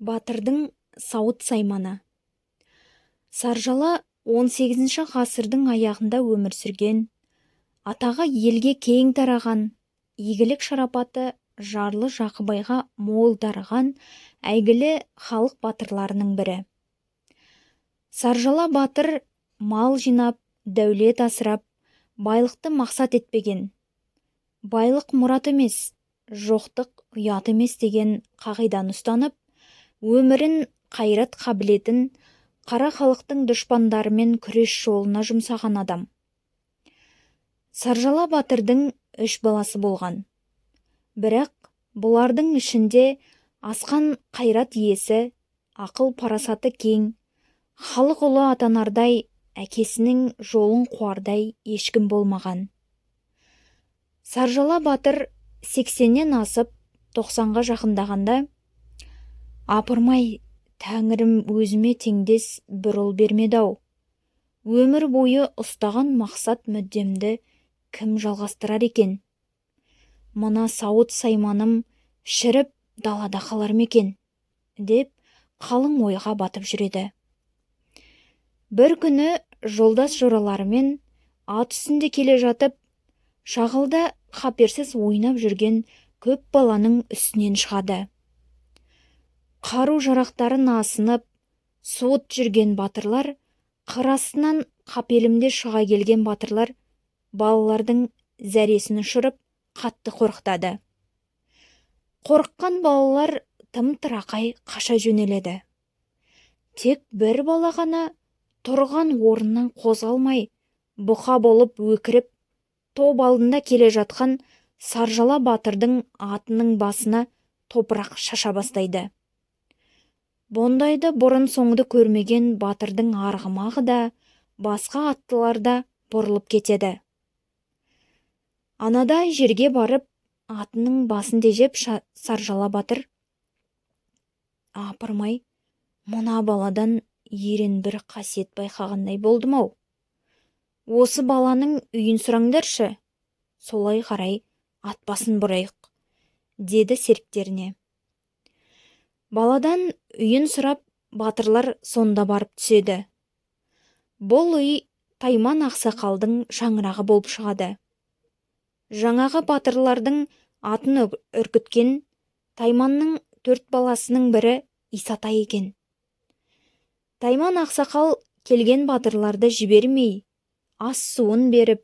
Батырдың сауыт-сайманы. Саржала 18 ғасырдың аяғында өмір сүрген, атағы елге кең тараған, игілік шарапаты жарлы Жақыбайға мол дарыған әйгілі халық батырларының бірі. Саржала батыр мал жинап, дәулет асырап, байлықты мақсат етпеген. Байлық мұрат емес, жоқтық ұят емес деген қағиданы ұстанып, өмірін, қайрат қабілетін қара халықтың дұшпандарымен күрес жолына жұмсаған адам. Саржала батырдың 3 баласы болған. Бірақ бұлардың ішінде асқан қайрат иесі, ақыл парасаты кең, халық ұлы атанардай, әкесінің жолын қуардай ешкім болмаған. Саржала батыр 80-нен асып, 90-ға жақындағанда, апырмай, тәңірім өзіме теңдес бір ұл бермеді-ау. Өмір бойы ұстаған мақсат мүддемді кім жалғастырар екен? Мына сауыт сайманым шіріп далада қалар ма екен? Деп қалың ойға батып жүреді. Бір күні жолдас жораларымен ат үстінде келе жатып, шағылда қаперсіз ойнап жүрген көп баланың үстінен шығады. Қару жарақтарын асынып, суыт жүрген батырлар, қыр астынан қапелімде шыға келген батырлар балалардың зәресін ұшырып, қатты қорқытады. Қорыққан балалар тым тырақай қаша жөнеледі. Тек бір бала ғана тұрған орнынан қозғалмай, бұқа болып өкіріп, топ алдында келе жатқан Саржала батырдың атының басына топырақ шаша бастайды. Бұндайды бұрын соңды көрмеген батырдың арғымағы да, басқа аттылар да бұрылып кетеді. Анадай жерге барып, атының басын тежеп Саржала батыр, апырмай, мына баладан ерен бір қасиет байқағандай болдым-ау. Осы баланың үйін сұраңдаршы, солай қарай ат басын бұрайық, деді серіктеріне. Баладан үйін сұрап, батырлар сонда барып түседі. Бұл үй Тайман ақсақалдың шаңырағы болып шығады. Жаңағы батырлардың атын үркіткен Тайманның 4 баласының бірі Исатай екен. Тайман ақсақал келген батырларды жібермей, ас суын беріп,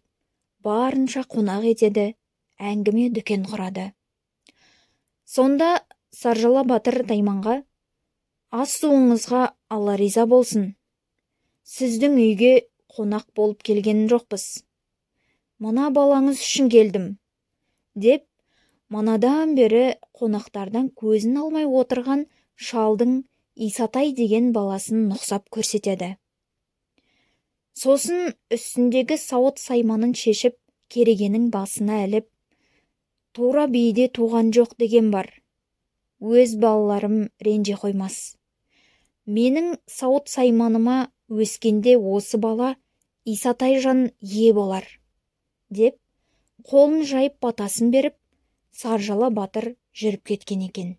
барынша қонақ етеді, әңгіме дүкен құрады. Сонда Саржала батыр Тайманға, ас суыңызға Алла риза болсын. Сіздің үйге қонақ болып келген жоқпыз. Мына балаңыз үшін келдім, деп манадан бері қонақтардан көзін алмай отырған шалдың Исатай деген баласын нұқсап көрсетеді. Сосын үстіндегі сауыт сайманын шешіп, керегенің басына іліп, тура биде туған жоқ деген бар. Өз балаларым ренже қоймас. Менің сауыт сайманыма өскенде осы бала Исатайжан ие болар, деп қолын жайып батасын беріп, Саржала батыр жүріп кеткен екен.